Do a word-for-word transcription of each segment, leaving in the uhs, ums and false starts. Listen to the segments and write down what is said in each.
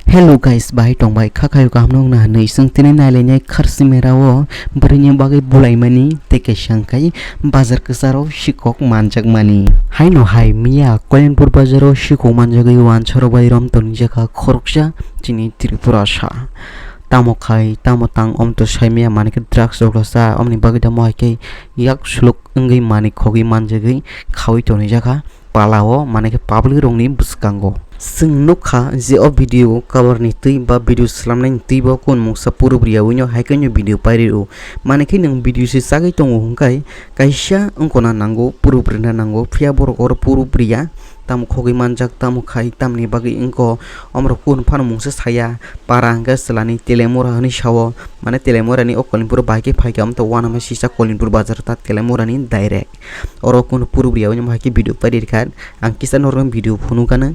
Hello guys, bahai tongbai kha khayo kaham nung na hinwi chwng tini nailainai kharsi mera o bwrwini bagwi bulaimani tei kaisa wngkhai bazar kwcharo sikok manjakmani. Haino hai miya Koilanpur bazaro sikok manjagwi wansaro bai rom tonijak kha khoroksa chini Tripurasa. Tamo khai tamo tang om to saimaya manwi khe drugs rok rwsa omni bagwi tamo hai khe yak suluk wngwi manwi khogwi manjagwi khaui tonijak kha. Pala o, mane khe public rokni bwskango. Chwng nukha je o video cover ni twi ba video swlamnai ni twi bo kun mungsa purub riyaui no hai khe no video pairi rw. Mane khe nwng video se chagwi tongo hwnkhe kaisa wngkona nango, purub rwna nango, phiya borok oro purub riya. Tamo khogwi manjak, tamo khai, tamni bagwi wngkho, omorok kun phano mungsa saya, para hwnkhe chwlani telemura hwnwi sao, mane telemura ni o Koilanpur bai khe phaikha, amtwi uanama sisa Koilanpur bazar ta telemura ni direct. Oro kunu purub riya, oino hai khe video pairi rikha. Ang kisa norok video phunukha na.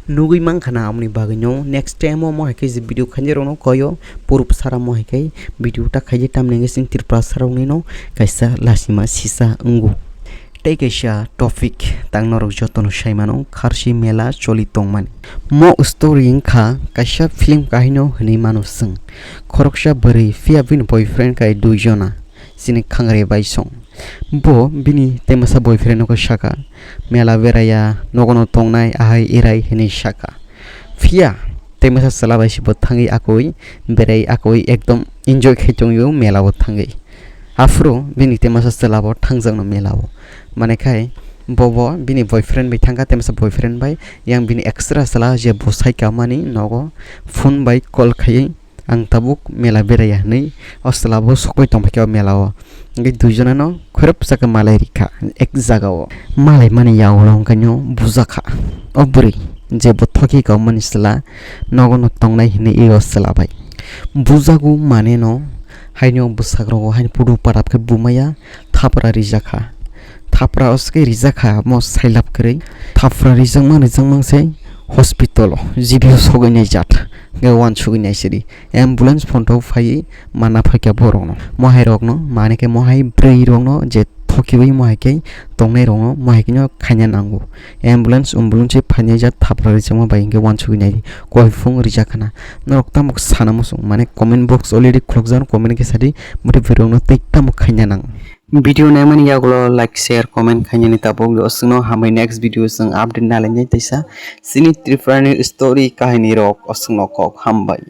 Nugwi mankha na, amoni bagwi no next time o mo hai khe je video khainai rok no koi o, purub sara mo hai khe video ta khaidi, tamni hwnkhe chwng Tripura sarok ni no kaisa lasima sisa wngo. Tei kaisa topic tang norok joto no sai mano, kharsi mela choli tongmani. Mo story wngkha kaisa film kahino hinwi mano chwng. Khoroksa bwrwi phiya bini boyfriend kai dui jona chini khangre bai song. Bo bini temasa boyfriend no khe saka, "Mela beraya, nogo no tongnai, ahai erai," hinwi saka. Phiya temasa chwla bai se bo thangwi akoi berai, akoi ekdom enjoy khai tongwi o mela o thangwi. Aphuru bini temasa chwla bo thangjak no mela o. Mane khai bo bo bini boyfriend bai thangkha, temasa boyfriend bai, yang bini extra chwla je bo sai kamani nogo phone bai call khaiwi ang tabuk mela beraiya hinwi o chwla bo sokwi tongphaikha o mela o. Hwnkhe dui jona no khoroksa khe malai rikha ek jaga o. Malai mani yagulo hwnkhe no bujakha o bwrwi je bo thoki kaumani chwla nogo no tongnai hinwi o chwla bai. Bujago mane no haino bwsakrogo haino pudu padap khe bumaya thapra rijakha. Thapra o se khe rijakha mo sailap kwrwi. Thapra rijakma rijakma se hospital o G B o sogwi naijak. Hwnkhe uansugwi naisidi. Ambulance phone rok phaiwi mana phaikha borokno. Mohai rokno, mane khe mohai bwrwi rokno je thokiwi mohai khe tongnai rokno mohai khe no khaina nango. Ambulance, ambulance se phainai jak thapra rijakma bai hwnkhe uansugwi naidi. Koiphung rijak khna. Norok tamo sana muchung, mane comment box already khulukjak, comment khe sadi, bwrwi bwrwi rokno tei tamo khaina nang. Video naimani yagulo like, share, comment khainani tabuk. Oswkno hambai, next video chwng update nalainai teisa. Chini Tripura ni story kahini rok oswkno kok, hambai.